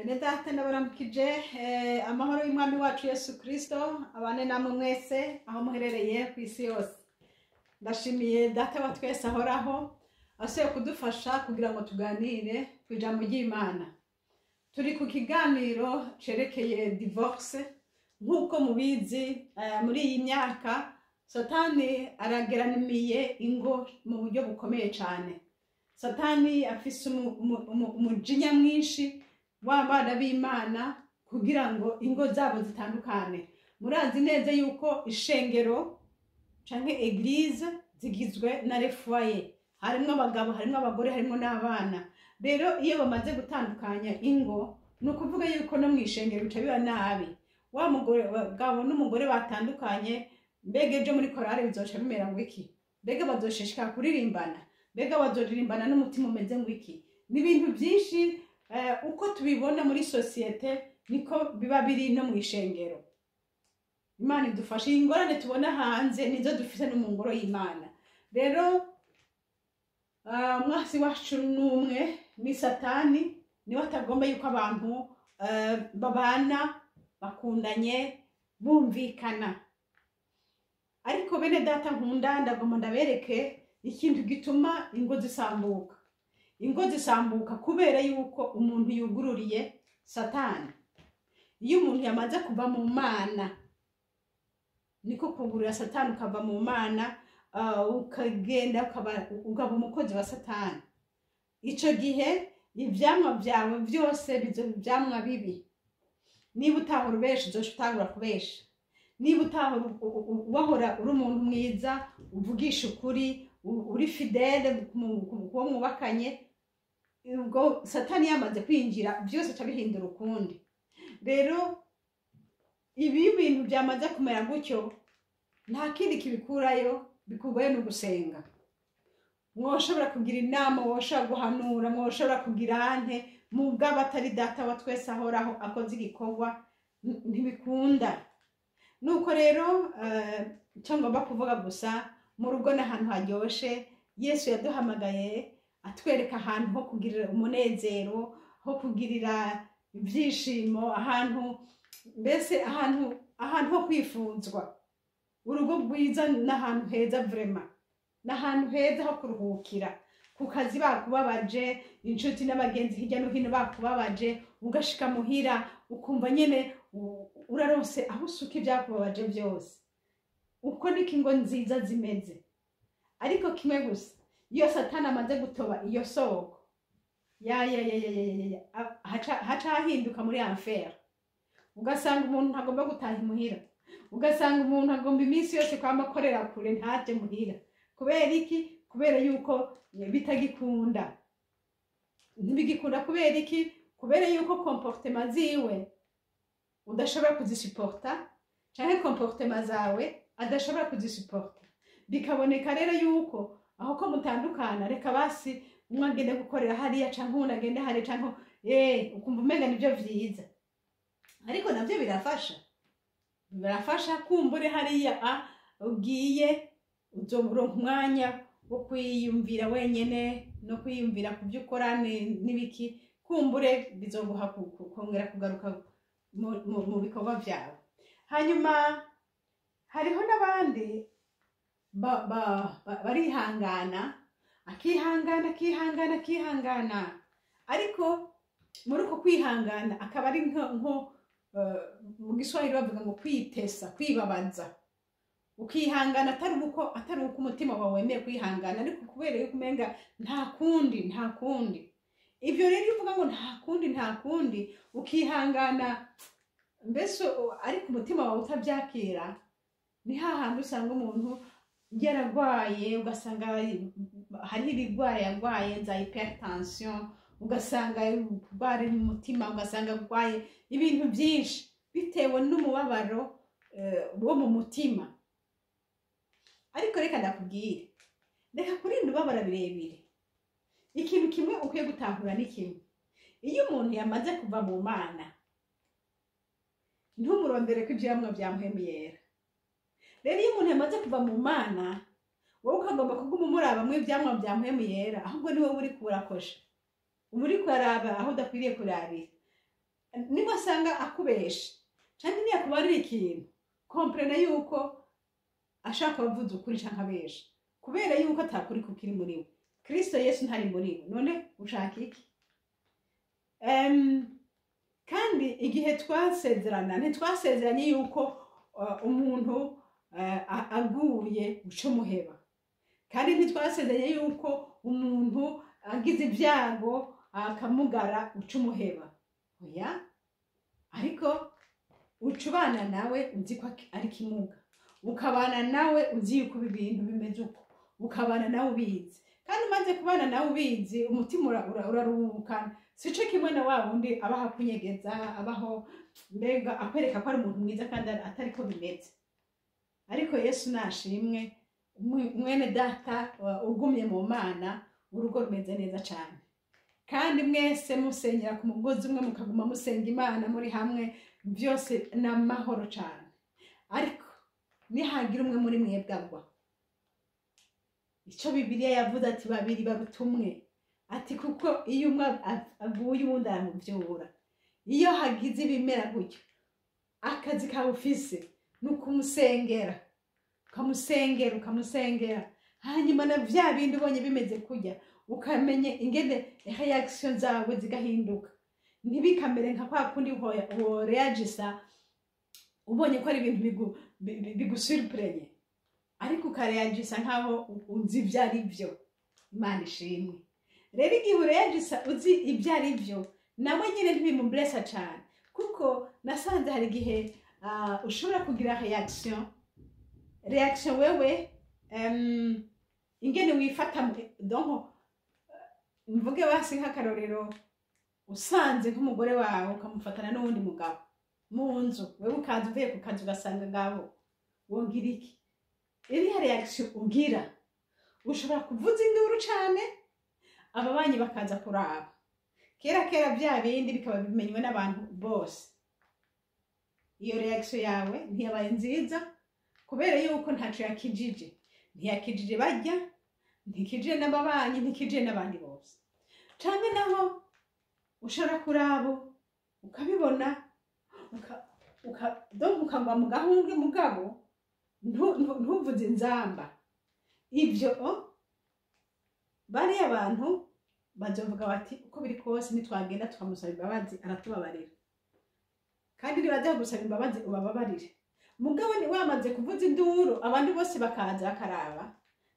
Bene data, ndabaramukije. Amahoro y'Umwami wacu Yesu Kristo abane namwe mwese aho muherereye ku isi yose. Ndashimiye Data wa twese ahoraho asuye kudufasha kugira ngo tuganire ku ijambo ry'Imana. Turi ku kiganiro cerekeye divorce. Nk'uko mubizi, muri iyi myaka Satani arageranimiye ingo mu buryo bukomeye cyane. Satani afise umujinya mwinshi w'abana b'Imana kugira ngo ingo zabo zitandukane. Murazi neza yuko ishengero canke église zigizwe na les foyers, harimwo abagabo, harimwo abagore, harimwo n'abana. Rero iyo bamaze gutandukanya ingo, ni ukuvuga yuko no mu ishengero bica biba nabi. Wa mugore gabo n'umugore batandukanye, mbega ejo muri korale bizoca bimera ngo iki? Mbega bazoshishikara kuririmbana? Mbega bazoririmbana n'umutima umeze ngo iki? Ni ibintu byinshi. Uko tubibona muri société niko biba biri no mu ishengero. Imana idufashe. Ingorane tubona hanze nizo dufite no mu ngoro y'Imana. Rero umwasi wacu n'umwe, ni Satani. Niwe atagomba yuko abantu babana bakundanye, bumvikana. Ariko bene data nkunda, ndagomba ndabereke ikintu gituma ingo zisambuka. Ingo zisambuka kubera yuko umuntu yugururiye Satani. Iyo umuntu yamaze kuva mu Mana, niko kugurira Satani, ukava mu Mana, ukagenda ukaba umukozi wa Satani. Ico gihe ivyamwa vyawe vyose bizoba ivyamwa bibi. Niba utahora ubesha, uzoca utangura kubesha. Niba utahora wahora uri umuntu mwiza, uvugisha ukuri, uri fidèle kuwo mwubakanye, ubwo Satani yamaze kwinjira, byose aca bihindura ukundi. Rero ibi bintu byamaze kumera gutyo, nta kindi kibikurayo, bikurwayo no gusenga. Mwoshobora kugira inama, mwoshobora guhanura, mwoshobora kugira ante, mugabo atari Data wa twese ahoraho akoze igikorwa, ntibikunda. Nuko rero icyo ngomba kuvuga gusa, mu rugo ni ahantu haryoshe. Yesu yaduhamagaye atwereka ahantu ho kugirira umunezero, ho kugirira ibyishimo, ahantu mbese ahantu ho kwifuzwa. Urugo rwiza ni ahantu heza vraiment, ni ahantu heza ho kuruhukira. Ku kazi bakubabaje, inshuti n'abagenzi hirya no hino bakubabaje, ugashika muhira ukumva nyene uraronse aho usuka ibyakubabaje byose. Uko niko ingo nziza zimeze. Ariko kimwe gusa, iyo Satani amaze gutoba iyo soko, ya ya ya ya ya ya ya, haca hahinduka muri enfer. Ugasanga umuntu ntagomba gutaha imuhira, ugasanga umuntu agomba iminsi yose kwama akorera kure, ntaje muhira. Kubera iki? Kubera yuko bitagikunda. Ntibigikunda kubera iki? Kubera yuko comportement ziwe udashobora kuzisuporta, canke comportement zawe adashobora kuzisuporta. Bikaboneka rero yuko aho ko mutandukana, reka basi umwe agende gukorera hariya, canke uwundi agende hariya, canke ukumva umenga nivyo vyiza. Ariko navyo birafasha, birafasha. Kumbure hariya ugiye uzoronka umwanya wo kwiyumvira wenyene no kwiyumvira ku byo ukora n'ibiki. Kumbure bizoguha kongera kugaruka mu bikorwa vyawe. Hanyuma hariho n'abandi barihangana, akihangana, akihangana, akihangana, ariko muri uko kwihangana akaba ari nko mu Giswahili bavuga ngo kwitesa, kwibabaza. Ukihangana atari uko umutima wawe wemeye kwihangana, ariko kubera yuko umenga nta kundi, nta kundi. Ibyo rero iyo uvuga ngo nta kundi, nta kundi, ukihangana mbese ariko umutima wawe utabyakira, ni hahandi usanga umuntu yaragwaye, ugasanga hariho ibigwara yarwaye za hypertension, ugasanga kurwara umutima, ugasanga arwaye ibintu byinshi bitewe n'umubabaro wo mu mutima. Ariko reka ndakubwire, reka kurinda ubabara birebire. Ikintu kimwe ukwiye gutahura ni kimwe: iyo umuntu yamaze kuva mu Mana, ntumurondere ko ivyamwa vya Mpwemu Yera. Rero iyo umuntu yamaze kuva mu Mana, wowe ukagomba kuguma umurabamwo ivyamwa vya Mpwemu Yera, ahubwo ni wowe uriko urakosha, uba uriko uraraba aho udakwiriye kurabira. Niba asanga akubesha cyangwa niyakubarira ikintu, comprena yuko ashaka kubavuza ukuri canke abesha, kubera yuko atakuri kukiri muri we. Kristo Yesu ntari muri we, none ushaka iki? Kandi igihe twasezerana, ntitwasezeranye yuko umuntu aguye uca umuheba, kandi ntitwasezeranye yuko umuntu agize ibyago akamugara uca umuheba. Oya, ariko uca ubana nawe uzi ko ari kimuga, ukabana nawe uzi yuko ibi bintu bimeze uko, ukabana nawe ubizi. Kandi umaze kubana nawe ubizi, umutima uraruhuka. Sico kimwe na wa wundi abaho akunyegeza, abaho mbega akwereka ko ari umuntu mwiza kandi atari ko bimeze. Ariko Yesu nashimwe, mwene data, ugumye mu Mana, urugo rumeze neza cyane. Kandi mwese musenyera ku mugozi umwe, mukaguma musenga Imana muri hamwe, byose ni amahoro cyane. Ariko nihagira umwe muri mwebwe agwa, icyo Bibiliya yavuze ati: "Babiri baruta umwe", ati kuko iyo umwe aguye uwundi aramubyura. Iyo hagize ibimera gutyo, akazi kawe ufise ni ukumusengera, ukamusengera, ukamusengera. Hanyuma na bya bindi ubonye bimeze kujya, ukamenya ingene reaction zawe zigahinduka, ntibikamere nka kwa kundi woreagisa ubonye ko ari ibintu bigusurprenye, ariko ukareagisa nkaho uzi ibyo ari byo. Imana ishimwe. Rero igihe ureagisa uzi ibyo ari byo, nawe nyine ntibimublesa cyane, kuko nasanze hari igihe ushobora kugira reaction wewe, ingene wifata donc mvuge basi nk'akarorero: usanze nk'umugore wawe ukamufatana n'uwundi mugabo mu nzu, wewe ukaza uvuye ku kazi ugasanga ngabo, wongira iki? Iriya reaction ugira, ushobora kuvuza induru cane, ababanyi bakaza kuraba kera kera, bya bindi bikaba bimenywe n'abantu bose. Iyo reaction yawe ntiyabaye nziza, kubera yuko ntaco yakijije. Ntiyakijije bajya, ntikijije n'ababanyi, ntikijije n'abandi bose. Canke naho ushobora kurabo ukabibona, donc ukagwa mu gahundwe, mugabo ntuvuze inzamba. Ibyo bariya abantu bazovuga bati: "Uko biri kose nitwagenda tukamusaba imbabazi aratubabarira." Kandi nibaza gusaba imbabazi, ubababarire. Mugabo ni wamaze kuvuza induru, abandi bose bakaza bakaraba,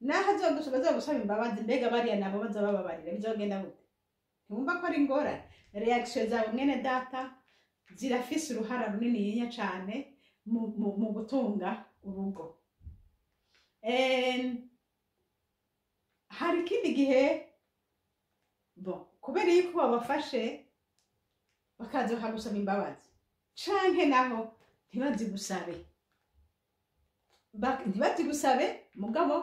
naho bazogusaba imbabazi, mbega bariya nabo baza bababarira, bizogenda gute? Ntiwumva ko ari ingorane? Reaction zawe, mwene data, zirafise uruhara runiniya cane mu gutunga urugo. Hari ikindi gihe, bon, kubera yuko babafashe bakaza bakagusaba imbabazi, canke naho ntibazigusabe, ntibazigusabe, mugabo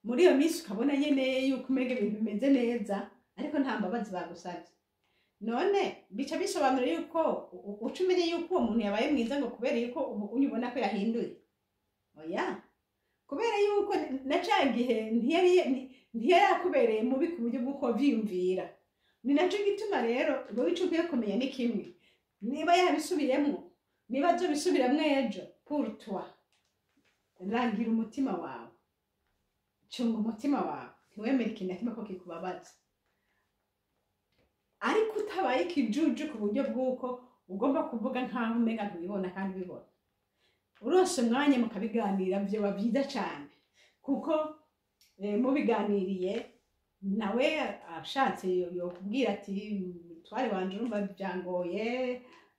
muri iyo minsi ukabona nyene yuko umenga ibintu bimeze neza, ariko nta mbabazi bagusabye. None bica bisobanura yuko uca umenye yuko uwo muntu yabaye mwiza ngo kubera yuko ubu ubona ko yahinduye? Oya, kubera yuko na ca gihe ntiyari akubereye mubi ku buryo bw'uko vyiyumvira. Ni naco gituma rero wowe ico ukwiye kumenya ni kimwe: niba yabisubiyemwo, niba azobisubiramwo ejo, pour toi, rangira umutima wawe, cunga umutima wawe, ntiwemere ikintu na kimwe ko kikubabaza, ariko utabaye ikijuju ku buryo bw'uko ugomba kuvuga nk'aho umenga ntubibona kandi ubibona. Urose umwanya mukabiganira, vyoba byiza cane, kuko mubiganiriye, nawe ashatse yokubwira ati: "Mutware wanje, urumva byangoye",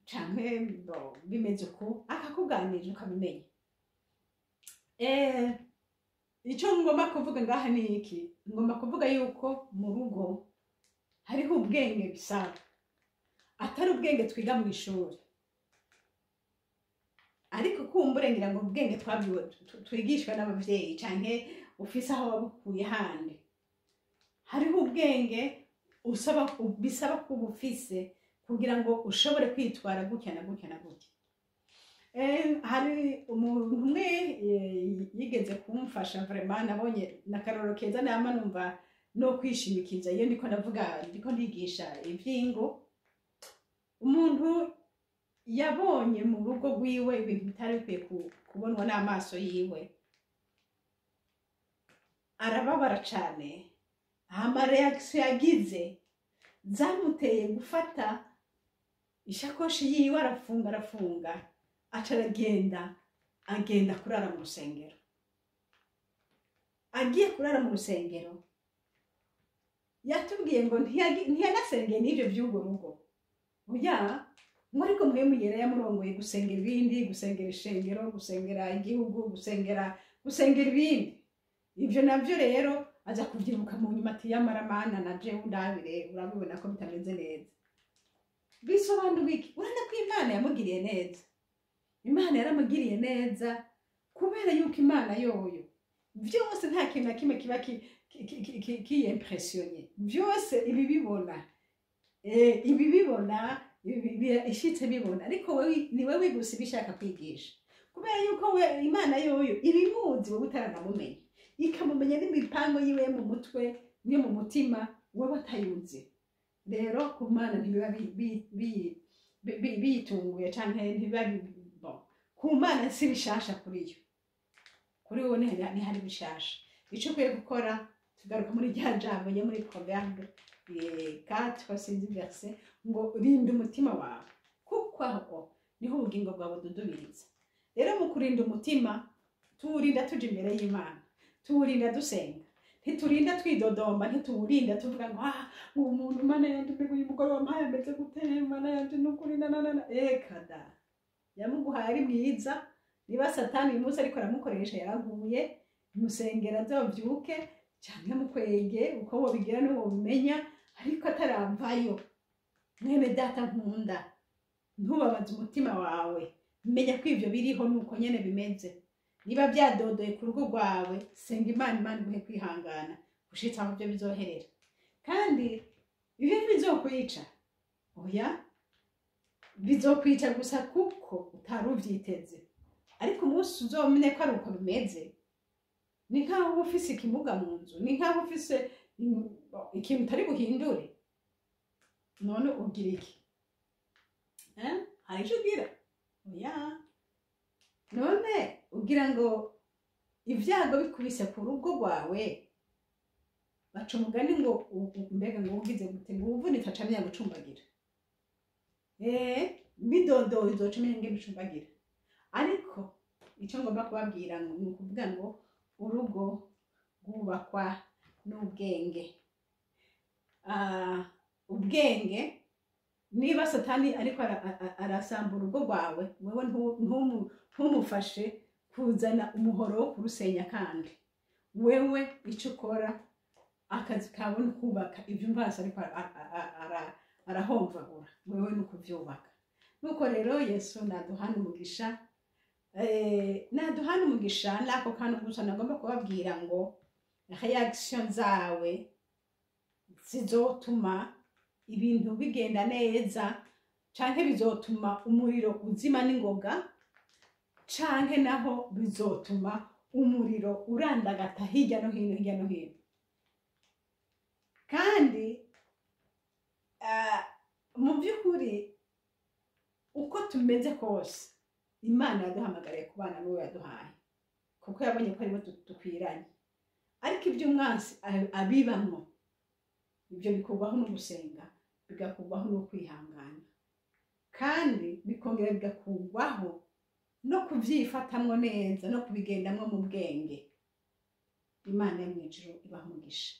canke bo, bimeze uku, akakuganirira ukabimenya. Icyo ngomba kuvuga ngaha ni iki: ngomba kuvuga yuko mu rugo hariho ubwenge bisaba, atari ubwenge twiga mu ishuri, ariko kumbure ngira ngo ubwenge twabwiwe, twigishwa n'abavyeyi, canke ufise aho wabukuye handi. Hariho ubwenge usaba, bisaba kuba ufise kugira ngo ushobore kwitwara gutya na gutya na gutya. Hari umuntu umwe yigeze kumfasha vraiment, nabonye n'akarorero keza, nama numva no kwishimikiza iyo ndiko ndavuga, ndiko ndigisha ivyingo. Umuntu Yabonye mu rugo rwiwe ibintu bitari bikwiye kubonwa n'amaso yiwe, arababara cane. Hama réaction yagize zamuteye gufata ishakoshi yiwe, arafunga, arafunga, aca aragenda, agenda kurara mu rusengero. Agiye kurara mu rusengero, yatubwiye ngo ntiyanasengeye n'ibyo by'urwo rugo, oya, ngo ariko Mpwemu Yera yamurongoye gusengera ibindi, gusengera ishengero, gusengera igihugu, gusengera ibindi. Ibyo nabyo rero aza kubyibuka mu nyuma, ati: "Yamara Mana, na jewe undabire, urabibona ko bitameze neza." Bisobanura iki? Urabona ko Imana yamugiriye neza. Imana yaramugiriye neza kubera yuko Imana yoyo byose, nta kintu na kimwe kiba kiyimpressionné, byose ibibibona, ibibibona, ishitse bibona. Ariko wewe ni wewe gusa ibishaka kwigisha, kubera yuko we Imana yoyo ibimuzi wowe utaranamumenya, ikamumenya n'imipango yiwe yo mu mutwe niyo mu mutima, wowe atayuzi. Rero ku Mana ntibiba biyitunguye canke ntibiba bon. Ku Mana si bishasha kuri yo, kuri wowe ntihari bishasha. Ico ukwiye gukora, tugaruka muri rya jambo ryo muri Proverbe 4, sinzi verset, ngo rinda umutima wawe kuko aho niho ubugingo bwawe bududubiriza. Rero mu kurinda umutima, tuwurinda tuja imbere y'Imana, tuwurinda dusenga, ntiturinda twidodomba, ntituwurinda tuvuga ngo: "Ah, uwo muntu, Mana yanje, mbega uyu mugore wampaye ameze gute? Mana yanje, nukuri na na na na." Eka da, yamuguhaye ari mwiza. Niba Satani uyu munsi ariko aramukoresha, yaraguye, musengera azovyuke canke mukwege uko wobigira n'uwo bimenya, ariko ataravayo. Mwene data nkunda, ntubabaze umutima wawe. Menya ko ivyo biriho nuko nyene bimeze. Niba byadodoye ku rugo rwawe, senga Imana, Imana iguhe kwihangana gushitsa aho ibyo bizoherera. Kandi ibyo ntibizokwica, oya, bizokwica gusa kuko utari uvyiteze. Ariko umunsi uzomenya ko ari uko bimeze, ni nkaho uba ufise ikimuga mu nzu, ni nkaho ufise ikintu utari buhindure. None ugira iki? Eh? Hari ico ugira? Oya. None ugira ngo ibyago bikubise ku rugo rwawe, baca umugani ngo mbega ngo ugize gute, ngo uwuvunitse aca amenya gucumbagira. Bidodoye uzoca umenya ingene ucumbagira. Ariko icyo ngomba kubabwira ngo ni ukuvuga ngo urugo rwubakwa n'ubwenge. Ubwenge, niba Satani ariko arasambura urugo rwawe, wewe ntumufashe kuzana umuhoro wo kurusenya. Kandi wewe icyo ukora, akazi kawe ni ukubaka ibyo umvase ariko arahomvagura, wewe ni ukubyubaka. Nuko rero Yesu naduhana umugisha, naduhana umugisha. N'ako kantu gusa nagomba kubabwira, ngo réaction zawe zizotuma ibintu bigenda neza canke bizotuma umuriro uzima n'ingoga, canke naho bizotuma umuriro urandagata hirya no hino, hirya no hino. Kandi mu by'ukuri, uko tumeze kose, Imana yaduhamagariye kubana n'uwo yaduhaye, kuko yabonye ko aribo dukwiranye. Ariko ibyo umwansi abibamwo, ibyo bikorwaho no gusenga, bigakurwaho no kwihangana, kandi bikongera bigakurwaho no kubyifatamwo neza no kubigendamwo mu bwenge. Imana yo mu ijuru ibaha umugisha.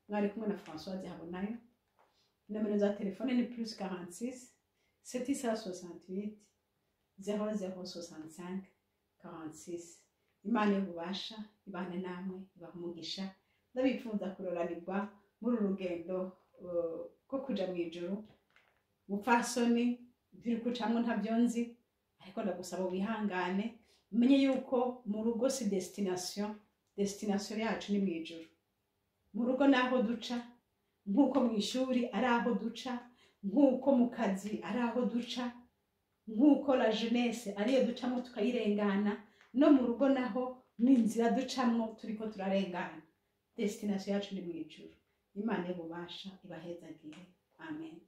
Mwari kumwe na Françoise Habonayo. Nomero za telefone ni +46 768 0065 46. Imana y'ububasha ibane namwe, ibaha umugisha. Ndabifuza kuroranirwa muri uru rugendo rwo kuja mu ijuru. Mupfasoni, biri kucamwo ntabyo nzi, ariko ndagusaba wihangane, umenye yuko mu rugo si destination. Destination yacu ni mu ijuru. Mu rugo naho duca, nk'uko mu ishuri ari aho duca, nk'uko mu kazi ari aho duca, nk'uko la jeunesse ariyo ducamo tukayirengana, no mu rugo naho ni inzira ducamwo turiko turarengana. Destination yacu ni mu ijuru. Imana y'ububasha ibahezagire. Amen.